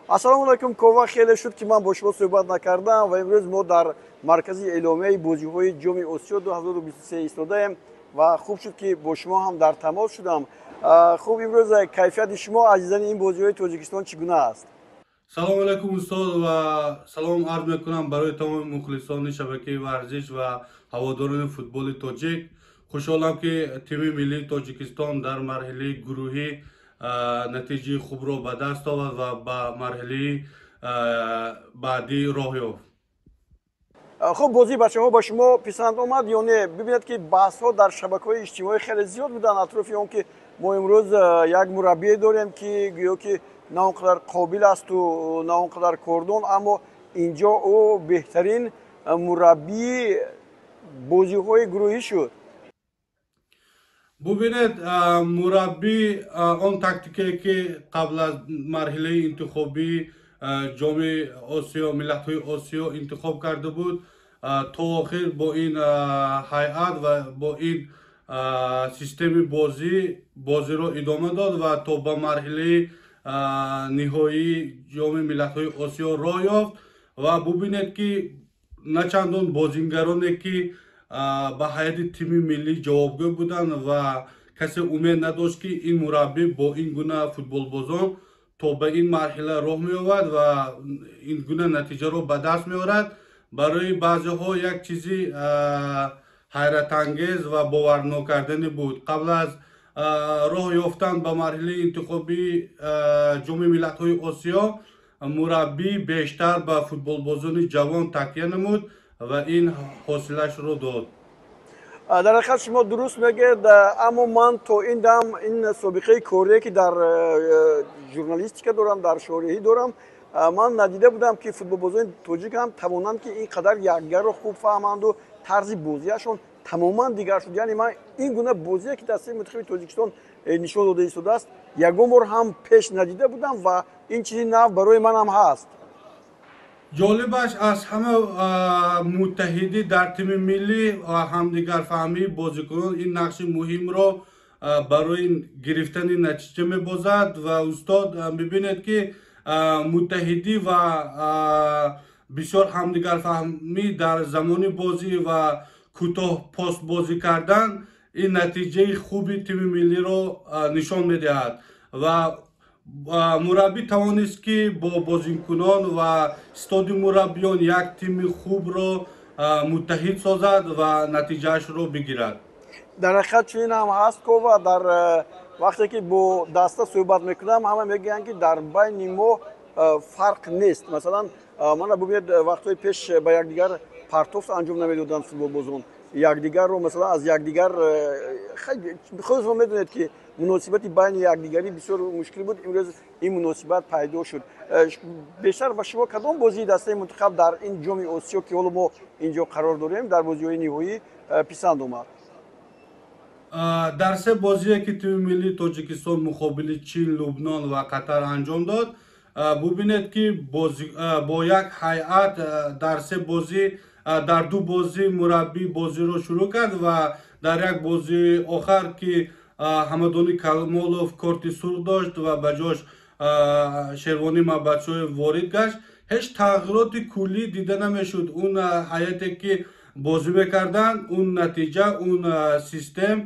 Ассалому алайкум, Кова. Хеле шуд, ки ман бо шумо суҳбат накардам, ва имрӯз мо дар маркази эъломияи бозиҳои Ҷоми Осиё 2023 истодаем ва хуб шуд, ки бо шумо ҳам дар тамос шудам. Хуб, имрӯз кайфияти шумо аз дидани ин бозиҳои Тоҷикистон чӣ гуна аст? Салом алайкум, устод, ва салом арз мекунам барои тамоми мухлисони шабакаи варзиш ва ҳаводорони футболи тоҷик. Хушҳолам, ки тими миллии Тоҷикистон дар марҳилаи гурӯҳӣ натиҷаи хубро ба даст овард ва ба марҳилаи баъдӣ роҳ ёфт. Хуб, бозии бачаҳо ба шумо писанд омад ё не? Бибинед, ки баҳсҳо дар шабакаҳои иҷтимоӣ хеле зиёд буданд атрофи он ки мо имрӯз як мураббие дорем, ки гӯё ки на он қадар қобил асту на он қадар кордон, аммо инҷо ӯ беҳтарин мураббии бозиҳои гурӯҳӣ шуд. Бубинед, мураббӣ он тактикае, ки қабл аз марҳилаи интихобии Ҷоми Осиё, миллатҳои Осиё интихоб карда буд, то охир бо ин ҳайат ва бо ин системи бозӣ бозиро идома дод ва то ба марҳилаи ниҳоии Ҷоми миллатҳои Осиё роҳ ёфт. Ва бубинед, ки начандон бозингароне, ки ба ҳайати тими миллӣ ҷавобгӯ буданд ва касе умед надошт, ки ин мураббӣ бо ин гуна футболбозон то ба ин марҳила роҳ меёбад ва ин гуна натиҷаро ба даст меорад. Барои баъзеҳо як чизи ҳайратангез ва боварнокарданӣ буд. Қабл аз роҳ ёфтан ба марҳилаи интихобии Ҷоми миллатҳои Осиё мураббӣ бештар ба футболбозони ҷавон такя намуд ва ин ҳосилашро дод. Дар ҳақиқат, шумо дуруст мегӯед, аммо ман то ин дам ин собиқаи корие, ки дар журналистика дорам, дар шореҳӣ дорам, ман надида будам, ки футболбозони тоҷик ҳам тавонанд, ки ин қадар якдигарро хуб фаҳманду тарзи бозиашон тамоман дигар шуд. Яъне ман ин гуна бозие, ки дастаи мунтахаби Тоҷикистон нишон дода истодааст, ягон бор ҳам пеш надида будам ва ин чизи нав барои ман ҳам ҳаст. Ҷолибаш аз ҳама муттаҳидӣ дар тими миллӣ ва ҳамдигарфаҳмии бозикунон ин нақши муҳимро барои гирифтани натиҷа мебозад. Ва, устод, мебинед, ки муттаҳидӣ ва бисёр ҳамдигарфаҳмӣ дар замони бозӣ ва кӯтоҳ постбозӣ кардан ин натиҷаи хуби тими миллиро нишон медиҳад. Ва мураббӣ тавонист, ки бо бозикунон ва истоди мураббиён як тими хубро муттаҳид созад ва натиҷаашро бигирад. Дар ҳақиқат, чунин ҳам ҳаст, Кова. Дар вақте ки бо даста суҳбат мекунам, ҳама мегӯянд, ки дар байни мо фарқ нест. Масалан, мана бубинед, вақтҳои пеш ба якдигар партофт анҷом намедоданд футболбозон якдигарро, масалан, аз якдигар, худатон медонед, ки муносибати байни якдигарӣ бисёр мушкил буд. Имрӯз ин муносибат пайдо шуд. Бештар ба шумо кадом бозии дастаи мунтахаб дар ин Ҷоми Осиё, ки ҳоло мо инҷо қарор дорем, дар бозиҳои ниҳоӣ, писанд омад? Дар се бозие, ки тими миллии Тоҷикистон муқобили Чин, Лубнон ва Қатар анҷом дод, бубинед, ки бо як ҳайат дар се бозӣ, дар ду бозӣ мураббӣ бозиро шурӯъ кард ва дар як бозии охар, ки Ҳамадони Камолов корти сурх дошт ва ба ҷош Шервонӣ Мабадшоев ворид гашт, ҳеҷ тағйироти куллӣ дида намешуд. Он ҳайате, ки бозӣ мекарданд, он натиҷа, он систем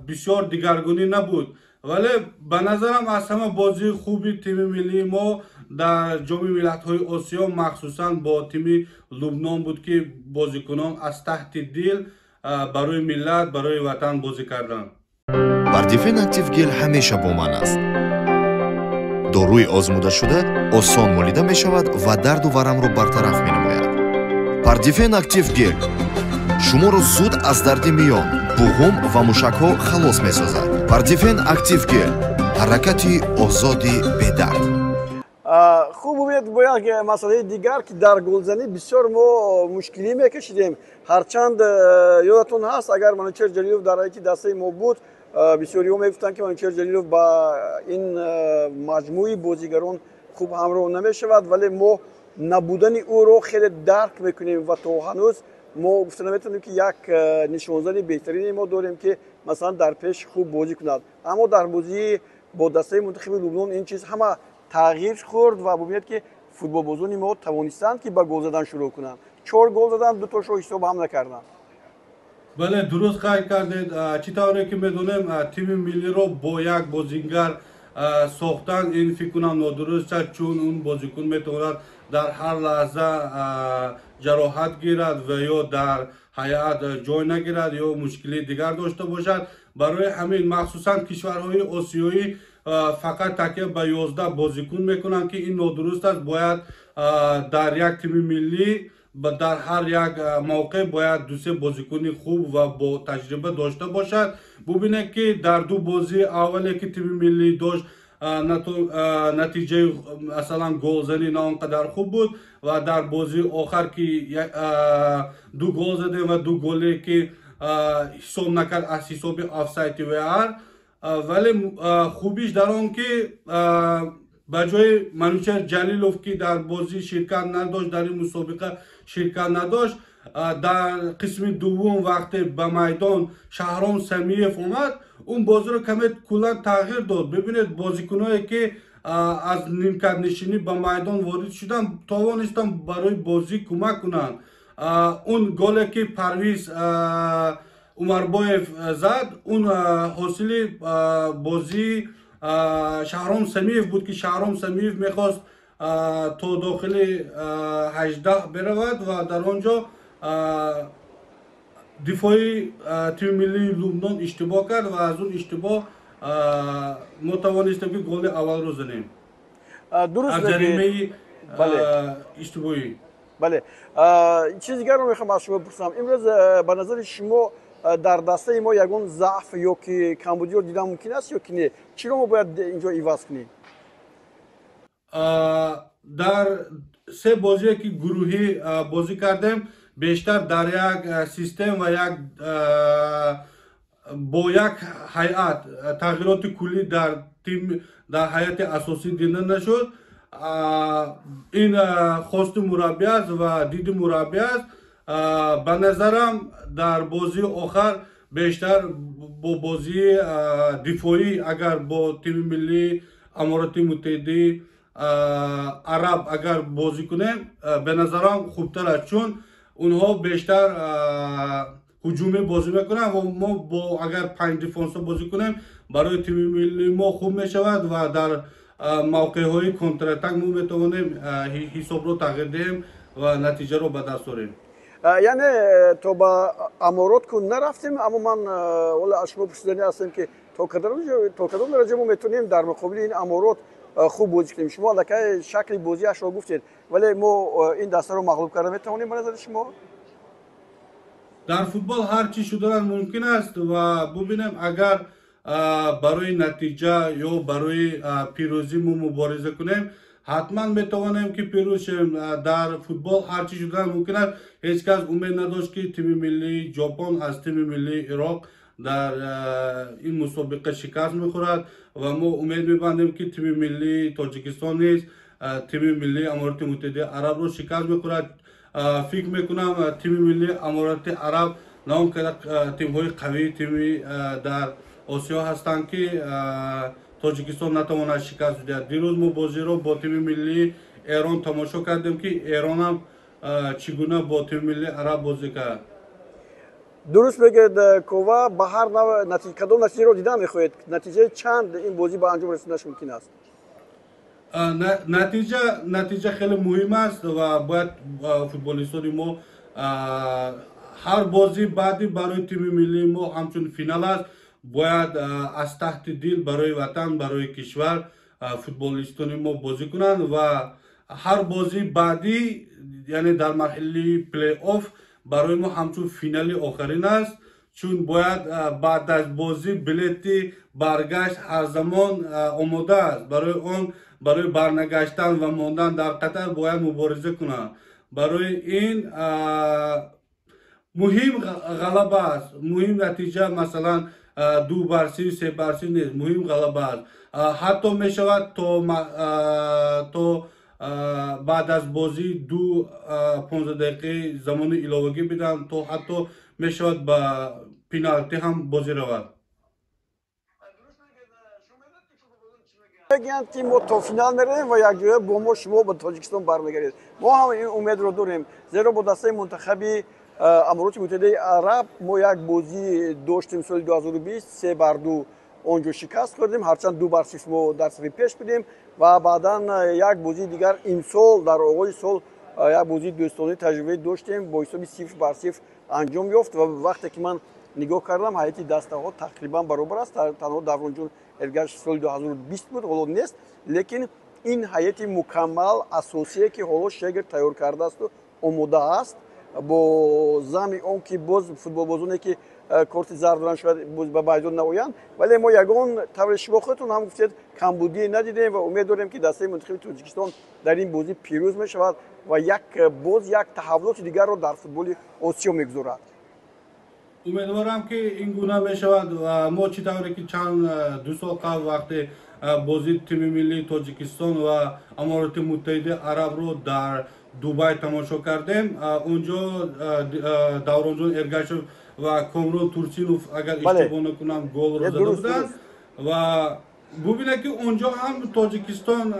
бисёр дигаргунӣ набуд. Вале ба назарам, аз ҳама бозии хуби тими миллии мо дар Ҷоми миллатҳои Осиё махсусан бо тими Лубнон буд, ки бозикунон аз таҳти дил барои миллат, барои ватан бозӣ карданд. Пардифен Актив Гел ҳамеша бо ман аст. Доруи озмудашуда осон молида мешавад ва дарду варамро бартараф менамояд. Пардифен Актив Гел шуморо зуд аз дарди миён, буғум ва мушакҳо халос месозад. Пардифен Актив Гел — ҳаракати озоди бедард. Хуб, бубинед, бо як масъалаи дигар, ки дар голзанӣ бисёр мо мушкилӣ мекашидем. Ҳарчанд ёдатон ҳаст, агар Манучер Ҷалилов дар ҳайати дастаи мо буд, бисёриҳо мегуфтанд, ки Манучер Ҷалилов ба ин маҷмӯи бозигарон хуб ҳамроҳ намешавад, вале мо набудани ӯро хеле дарк мекунем ва то ҳанӯз мо гуфта наметавонем, ки як нишонзани беҳтарине мо дорем, ки масалан дар пеш хуб бозӣ кунад. Аммо дар бозии бо дастаи мунтахаби Лубнон ин чиз ҳама Тағйир хӯрд ва бубинед, ки футболбозони мо тавонистанд, ки ба гол задан шурӯъ кунанд. Чор гол заданд, дутошро ҳисоб ҳам накарданд. Бале, дуруст қайд кардед. Чӣ тавре ки медонем, тими миллиро бо як бозингар сохтан, ин фикр кунам, нодуруст аст, чун он бозикун метавонад дар ҳар лаҳза ҷароҳат гирад ва ё дар ҳайат ҷой нагирад ё мушкилии дигар дошта бошад. Барои ҳамин, махсусан кишварҳои осиёӣ фақат такя ба 11 бозикун мекунанд, ки ин нодуруст аст. Бояд дар як тими миллӣ дар ҳар як мавқеъ бояд дусе бозикуни хуб ва бо таҷриба дошта бошад. Бубинед, ки дар ду бозии аввале, ки тими миллӣ дошт, натиҷаи, масалан, голзанӣ на он қадар хуб буд ва дар бозии охар, ки ду гол задем ва ду голе, ки ҳисоб накард аз ҳисоби офсайди VAR. Вале хубиш дар он, ки ба ҷои Манучер Ҷалилов, ки дар бозӣ ширкат надошт, дар ин мусобиқа ширкат надошт, дар қисми дуввум вақте ба майдон Шаҳром Самиев омад, он бозиро каме куллан тағйир дод. Бибинед, бозикуное, ки аз нимкатнишинӣ ба майдон ворид шуданд, тавонистанд барои бозӣ кӯмак кунанд. Он голе, ки Парвиз Умарбоев зад, он ҳосили бозии Шаҳром Самиев буд, ки Шаҳром Самиев мехост то дохили 18 биравад ва дар он ҷо дифои тими миллии Лубнон иштибоҳ кард ва аз он иштибоҳ мо тавонистем, ки голи аввалро занем аз ҷаримаи иштибоҳӣ. Бале, чизи дигарро мехоҳам аз шумо пурсам. Имрӯз ба назари шумо дар дастаи мо ягон заъф ё ки камбудиро дидан мумкин аст ё ки не? Чиро мо бояд инҷо иваз кунем? Дар се бозие, ки гурӯҳӣ бозӣ кардем, бештар дар як систем ва як бо як ҳайат, тағйироти куллӣ дар тим, дар ҳайати асосӣ дида нашуд. Ин хости мураббӣ аст ва диди мураббӣ аст. Ба назарам, дар бозии охар бештар бо бозии дифоӣ агар бо тими миллии Амороти Муттаҳидаи Араб агар бозӣ кунем, ба назарам хубтар аст, чун онҳо бештар ҳуҷумӣ бозӣ мекунанд ва мо бо агар панҷ дифонса бозӣ кунем, барои тими миллии мо хуб мешавад ва дар мавқеъҳои контратак мо метавонем ҳисобро тағйир диҳем ва натиҷаро ба даст орем. Яъне то ба Аморот ку нарафтем, аммо ман ҳоло аз шумо пурсидани ҳастем, ки то кадом дараҷа мо метавонем дар муқобили ин Аморот хуб бозӣ кунем? Шумо аллакай шакли бозиашро гуфтед, вале мо ин дастаро мағлуб карда метавонем ба назари шумо? Дар футбол ҳар чӣ шудан мумкин аст ва бубинем, агар барои натиҷа ё барои пирӯзӣ мо мубориза кунем, ҳатман метавонем, ки пирӯз шавем. Дар футбол ҳар чӣ шудан мумкин аст. Ҳеҷ кас умед надошт, ки тими миллии Ҷопон аз тими миллии Ироқ дар ин мусобиқа шикаст мехӯрад ва мо умед мебандем, ки тими миллии Тоҷикистон низ тими миллии Амороти Муттаҳидаи Арабро шикаст мехӯрад. Фикр мекунам, тими миллии Амороти Араб на он қадар тимҳои қавии тими дар Осиё ҳастанд, ки Тоҷикистон натавонад шикаст диҳад. Дирӯз мо бозиро бо тими миллии Эрон тамошо кардем, ки Эронам чӣ гуна бо тими миллии Араб бозӣ кард. Дуруст мегӯед, Кова. Ба ҳар нав, кадом натиҷаро дидан мехоҳед? Натиҷаи чанд ин бозӣ ба анҷом расиданаш мумкин аст? Натиҷа хеле муҳим аст ва бояд футболистони мо, ҳар бозӣ баъди барои тими миллии мо ҳамчун финал аст, бояд аз таҳти дил барои ватан, барои кишвар футболистони мо бозӣ кунанд ва ҳар бозии баъдӣ, яъне дар марҳилаи плей-офф, барои мо ҳамчун финали охарин аст, чун бояд баъд аз бозӣ билети баргашт ҳар замон омода аст. Барои он, барои барнагаштан ва мондан дар Қатар бояд мубориза кунанд. Барои ин муҳим ғалаба аст. Муҳим натиҷа, масалан, 2-0, 3-0 нест, муҳим ғалаба аст. Ҳатто мешавад то баъд аз бозӣ ду 15 дақиқаи замони иловагӣ бидиҳанд, то ҳатто мешавад ба пеналти ҳам бозӣ равад. Мегӯянд, ки мо то финал меравем ва якҷоя бо мо шумо ба Тоҷикистон бармегардед. Мо ҳам ин умедро дорем, зеро бо дастаи мунтахаби Амороти Муттаҳидаи Араб мо як бозӣ доштем соли 2020, 3-2 он ҷо шикаст хӯрдем, ҳарчанд 2-0 мо дар сафи пеш будем. Ва баъдан як бозии дигар имсол, дар оғози сол, як бозии дӯстонаи таҷрибавӣ доштем, бо ҳисоби 0-0 анҷом ёфт. Ва вақте ки ман нигоҳ кардам, ҳайати дастаҳо тақрибан баробар аст. Танҳо Давронҷон Эргаш соли 2020 буд, ҳоло нест, лекин ин ҳайати мукаммал асосие, ки ҳоло Шегр тайёр кардаасту омода аст, бо зами он ки боз футболбозоне, ки корти зард доранд, шояд боз ба майдон наоянд, вале мо ягон, тавре шумо худатон ҳам гуфтед, камбудие надидем ва умед дорем, ки дастаи мунтахаби Тоҷикистон дар ин бозӣ пирӯз мешавад ва як боз як таҳаввулоти дигарро дар футболи Осиё мегузорад. Умедворам, ки ин гуна мешавад. Ва мо чӣ тавре ки чанд 2 сол қабл, вақте бозии тими миллии Тоҷикистон ва Амороти Муттаҳидаи Арабро дар Дубай тамошо кардем, унҷо Давронҷон Эргашев ва Комрон Турсинов, агар иштибоҳ накунам, голро зада буданд. Ва бубинед, ки унҷо ҳам Тоҷикистон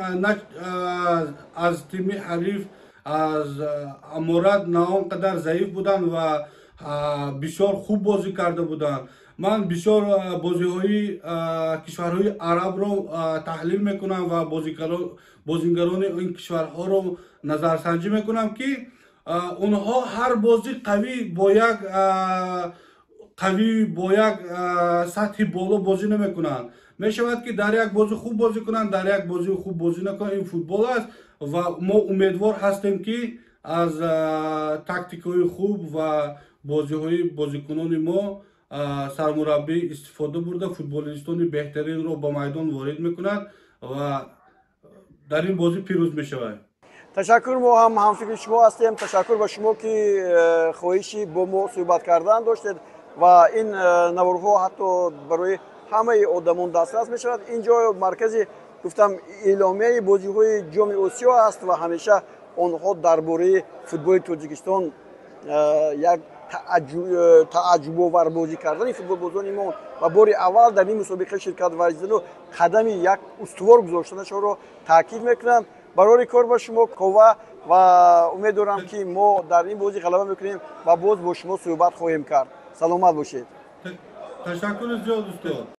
аз тими ҳариф, аз Аморат, на он қадар заиф буданд ва бисёр хуб бозӣ карда буданд. Ман бисёр бозиҳои кишварҳои арабро таҳлил мекунам ва бозигарони ин кишварҳоро назарсанҷӣ мекунам, ки онҳо ҳар бозӣ қавӣ, бо як қавӣ, бо як сатҳи боло бозӣ намекунанд. Мешавад, ки дар як бозӣ хуб бозӣ кунанд, дар як бозӣ хуб бозӣ накунанд. Ин футбол аст ва мо умедвор ҳастем, ки аз тактикаҳои хуб ва бозиҳои бозикунони мо сармураббӣ истифода бурда, футболистони беҳтаринро ба майдон ворид мекунад ва дар ин бозӣ пирӯз мешавад. Ташаккур, мо ҳам ҳамфикри шумо ҳастем. Ташаккур ба шумо, ки хоҳиши бо мо суҳбат кардан доштед. Ва ин наворҳо ҳатто барои ҳамаи одамон дастрас мешавад. Ин ҷо маркази, гуфтам, эъломияи бозиҳои Ҷоми Осиё аст ва ҳамеша онҳо дар бораи футболи Тоҷикистон як тааҷҷубовар бозӣ кардани футболбозони мо ва бори аввал дар ин мусобиқа ширкат варзидану қадами як устувор гузоштанашонро таъкид мекунанд. Барори кор ба шумо, Кова, ва умед дорам, ки мо дар ин бозӣ ғалаба мекунем ва боз бо шумо суҳбат хоҳем кард. Саломат бошед. Ташаккури зиёд, устод.